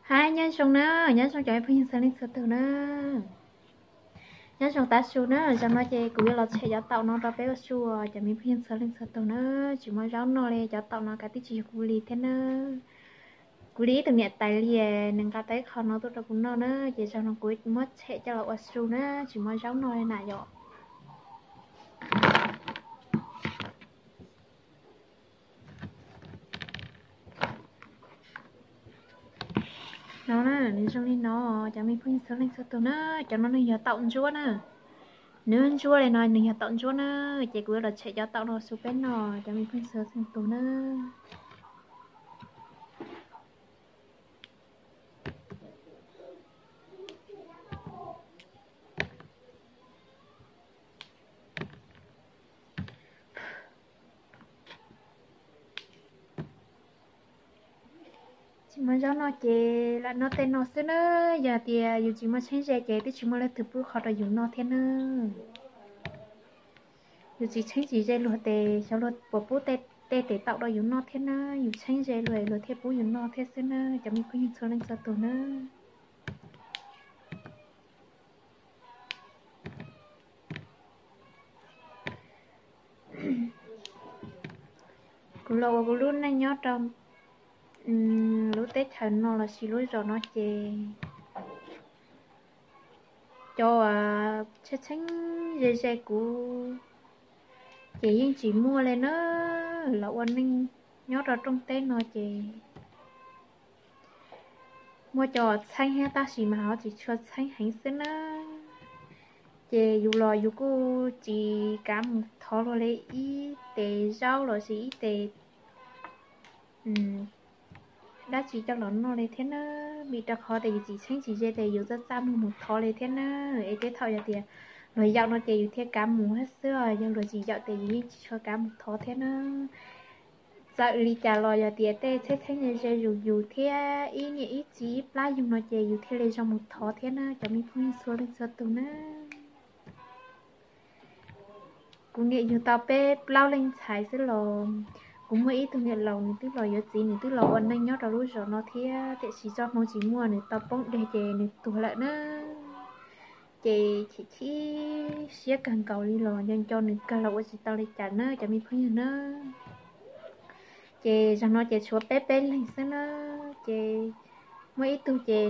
Hais nyob zoo na, nyob zoo cov me phooj ywg txhua leej txhua tus na. Nyob zoo tav su na, zaum no ces kuv yuav los tshem cov taum no rau peb ua su os cov me phooj ywg txhua leej txhua tus na. Tsis muaj zaub noj li, cov taum no kav tib tsis yog kuv li thiab na. Kuv li ib tug niam tais li, nws nqa tau ib qho no tuaj rau kuv noj na, ces zaum no kuv muab tshem coj los ua su na, tsis muaj zaub noj li na yom. No na, nws zoo li no, cov me phooj ywg txhua leej txhua tus na, cov no nws yog taum ntsuab na. Nws ntsuab li no nws yog taum ntsuab na, ces kuv yuav los tshem cov taum no ua su peb noj, cov me phooj ywg txhua leej txhua tus na. Tsis muaj zaub noj ces lam noj tej no xwb na. Yog tias yus tsis muaj tsheeb ze ces twb tsis muaj leej twg pub qhov rau yus noj thiab na. Yus tsis tsheeb tsis ze luag tes xyov luag puas pub tej tes taum rau yus noj thiab na. Yus tsheeb ze luag luag thiaj pub yus noj thiab xwb na, cov me phooj ywg txhua leej txhua tus na. Kuv los ua kuv lub neej nyob rau lub teb chaws no los sis lub zos no ces cov tsheej tsheej ze ze kuv ces yeej tsis muaj li na. Los ua neej nyob rau rooj teb no ces muaj cov txheeb thiab tab sis mas ho tsis tshua txheeb heev xwb na. Ces yus los yus kuj tsis kav mus thov luag li ib tes zaub los sis ib tes dab tsi coj los noj li thiab na, vim rau qhov tias yus tsis tsheeb tsis ze ces yus txaj txaj muag mus thov li thiab na. Es tej thaum yog tias luag yaum no ces yus thiaj kav mus thiab xwb, yog luag tsis yaum ces yus yeej tsis tshua kav mus thov thiab na. Txawm li cas los yog tias tej txheeb txheeb ze ze yus yus thiab ib niam ib txiv ib plab yug no ces yus thiaj li zoo mus thov thiab na, cov me phooj ywg txhua leej txhua tus na. Kuv niam yug tau peb plaub leej ntxhais xwb los kuv muaj ib tug niam laus nws twb los yuav txiv, nws twb los ua neej nyob rau lub zos no thiab, tiam sis txoj hmoo tsis muaj nws tau poob deg ces nws tuag lawm na. Ces chim chim siab kawg nkaus li los nco nco nws kawg los ua tsis tau li cas na cov me phooj ywg na. Ces zaum no ces tshuav peb peb leeg xwb na. Ces muaj ib tug ces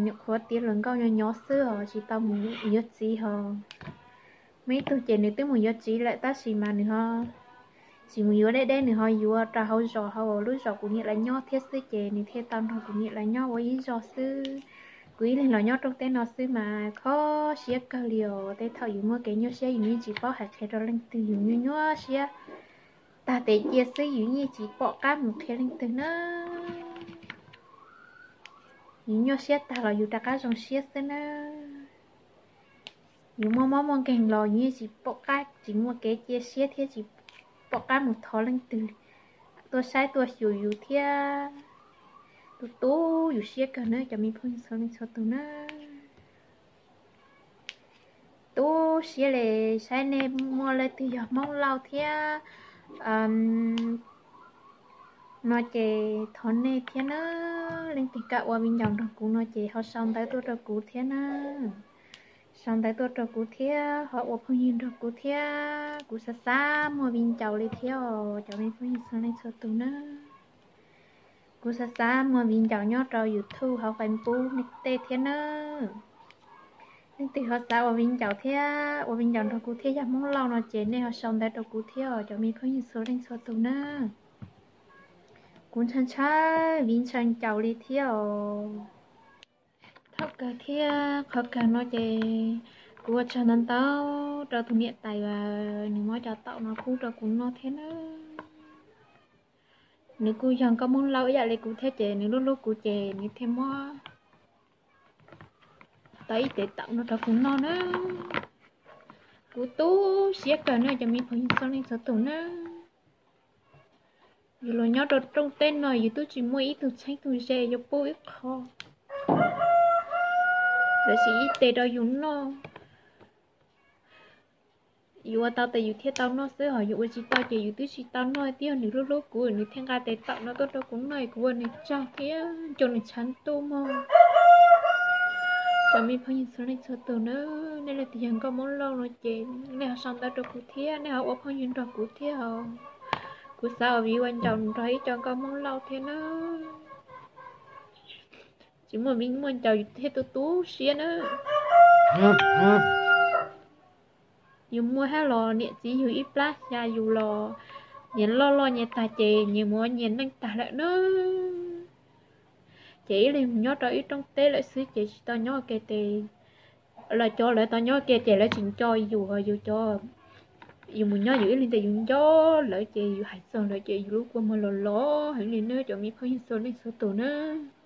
nyuam qhuav tiav hluas nkauj nyob nyob xwb os, tsis tau mus yuav txiv hos. Muaj ib tug ces nws twb mus yuav txiv lawm tab sis mas nws ho tsis mus yuav deb deb, nws ho yuav rau hauv zos hauv lub zos kuv niam lawv nyob thiab xwb, ces nws thiaj tau nrog kuv niam lawv nyob ua ib zos xwb. Kuv ib leeg los nyob rooj teb no xwb mas kho siab kawg li os. Tej thaum yus muaj kev nyuaj siab yus yeej tsis paub hais qhia rau leej twg, yus nyuaj nyuaj siab tag tes cia xwb, yus yeej tsis pom qab mus qhia leej twg na. Yus nyuaj siab tag los yus rov qab zoo siab xwb na. Yus muaj mob muaj nkeeg los yus yeej tsis pom qab, tsis muaj kev cia siab thiab tsis pom qab mus thov leej twg tuaj saib tuaj xyuas yus thiab. Tu tu yus siab kawg na cov me phooj ywg txhua leej txhua tus na. Tu siab li, saib nej muaj leej twg yog Hmoob Lauj thiab no ces thov nej thiab na. Leej twg kam ua viv ncaus nrog kuv no ces ho sau ntawv tuaj rau kuv thiab na. Sau ntawv tuaj rau kuv thiab, ho ua phooj ywg nrog kuv thiab. Kuv xav xav muaj viv ncaus li thiab os cov me phooj ywg txhua leej txhua tus na. Kuv xav xav muaj viv ncaus nyob rau YouTube hauv Facebook nej tej thiab na. Leej twg ho xav ua viv ncaus thiab ua viv ncaus nrog kuv thiab yog Hmoob Lauj no ces nej ho sau ntawv rau kuv thiab os cov me phooj ywg txhua leej txhua tus na. Kuv ntshaw ntshaw viv ntshaw ncaus li thiab os. Thaum kawg thiab qhov kawg no ces kuv ua tsaug ntau ntau rau tus niam tais uas nws muab cov taum no pub rau kuv noj thiab na. Nws kuj yog nkauj Hmoob Lauj ib yam li kuv thiab ces nws hlub hlub kuv ces nws thiaj muab tau ib tes taum no rau kuv noj na. Kuv tu siab kawg na cov me phooj ywg txhua leej txhua tus na. Yus los nyob rau rooj teb no yus twb tsis muaj ib tug txheeb tug ze yuav pub ib qho los sis ib tes rau yus noj. Yus ua tau tes yus thiaj tau noj xwb, ho yus ua tsis tau ces yus twb tsis tau noj. Twb yog nws hlub hlub kuv nws thiaj nqa tes taum no tuaj rau kuv noj, kuv ua nws tsaug thiab nco nws tshav ntuj mog. Cov me phooj ywg txhua leej txhua tus na, nej leej twg yog nkauj Hmoob Lauj no ces nej ho sau ntawv rau kuv thiab nej ho ua phooj ywg nrog kuv thiab os. Kuv xav ua viv ua ncaus nrog ib co nkauj Hmoob Lauj thiab na. Tsis muaj viv muaj ncaus yus thiaj tu tu siab na. Yus muaj hab los niam txiv yug ib plab xya yus los nyias loj loj nyias tag ces nyias mus ua nyias neej tag lawm na. Ces ib leeg mus nyob rau ib rooj teb lawm xwb ces tsis tau nyob ua ke tes, lawv cov lawv tau nyob ua ke ces lawv tsis nco yus, yus cov, yus mus nyob yus ib leeg tes yus nco lawv ces yus hais txog lawv ces yus lub kua muag los los heev li nawb cov me phooj ywg txhua leej txhua tus nawb.